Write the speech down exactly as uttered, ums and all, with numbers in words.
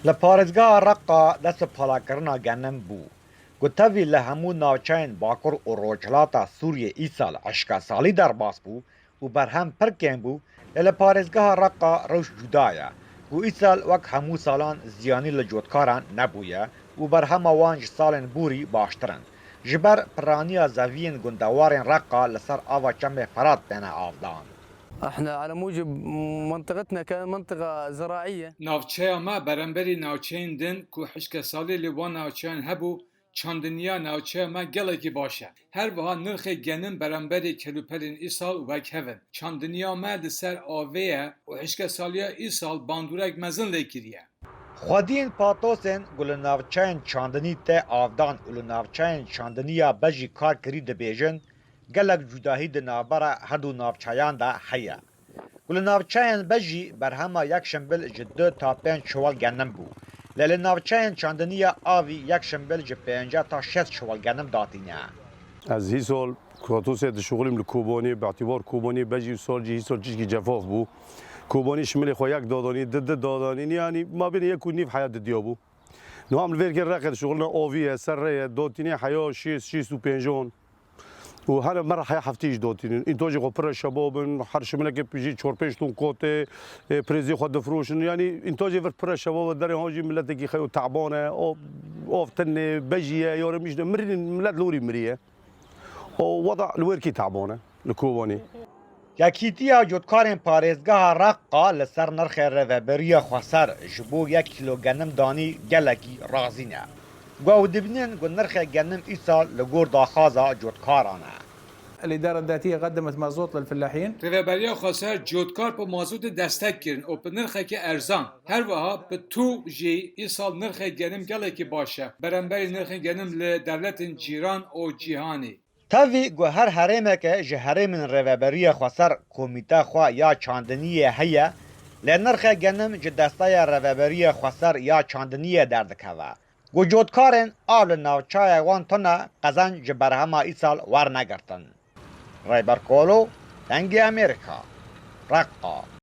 Li parêzgeha Reqa dest bi palakirina genim bû. Ku tevî li hemû navçeyên Bakur û Rojhilata Sûriyê îsal hişka salî derbas bû û berhem pir kêm bû, lê li parêzgeha Reqa rewş cuda ye ku îsal wek hemû salan ziyanî li cotkaran nebûye û berhema wan ji salên borî baştir in. Ji ber piraniya zeviyên gundewarên Reqa li ser ava çemê Ferat têne avdan. احنا على موجب منطقتنا كمنطقة زراعية. Navçeya me beramberî navçeyên din ku hişkesalî li wan navçeyan hebû, çandiniya navçeya me gelekî baş e. Her wiha nirxê genim beramberî kelûpelên îsal wek hev in. Çandiniya me li ser avê ye û hişkesaliya îsal bandorek mezin lê kiriye. Xwediyên patosên ku li navçeyên çandinî tê avdan û li navçeyên çandiniya Bejî kar kirî dibêjin, gelek cudahî di navbera her du navçeyan de heye. Ku li navçeyên Bejî berhema yek şimbil ji du ta pênc çiwal genim bû. Lê li navçeyên çandiniya Avî yek şimbil ji pêncî ta şêst çiwal genim datîne. Ez hîsal Kratosê dişuxulîm li Kobanê, bi îtîbar Kobanê Bejî û sal jî hîsal çişkî cefaf bû. Kobanê şimilê xwe yek dadanî, di di dadanî, yanî mabênê yek û nîv heya didiyabû. Niha em li vê yekê Reqê dişuxulin, Avî ye, ser rê ye, datînê heya şêst, şêst û pêncan. û her me re heya heftê jî datînin. Întajê xwe pir e şebab in, her şimilekê jî çar pênc ton qatê, e, pirêzê xwe difiroşin. Yanî întajê vir pir e şebab e, derê han jî miletekî xeyo teban e, av, av tinê, bejî ye, yarimîş ne, mirîn, milet li wirî miriye. O weda li wêrkî teban e, li Kobanê. Yekîtiya cotkarên parêzgeha Reqa li ser nirxê rêveberiya xweser ji bo yek kîlo genim danî gelekî razî ne. Ku ew dibînin ku nirxê genim îsal li gor daxwaza cotkaran e. الإدارة الذاتية قدمت مازوت للفلاحين. Rêveberiya xweser cotkar bi mazotê destek kirin û bi nirxekî erzan. Her wiha bi tû jî îsal nirxê genim gelekî baş e, beramberî nirxên genim li dewletên cîran û cîhanê. Tevî ku her herêmeke ji herêmên rêveberiya xweser komîte xwe ya çandiniyê heye, lê nirxê genim ji desteya rêveberiya xweser ya çandiniyê derdikeve. Ku cotkarên av li navçeya wan tune qezenc ji berhema îsal wernegirtin. Rêber Kolo, Dengê Amerîka, Reqa.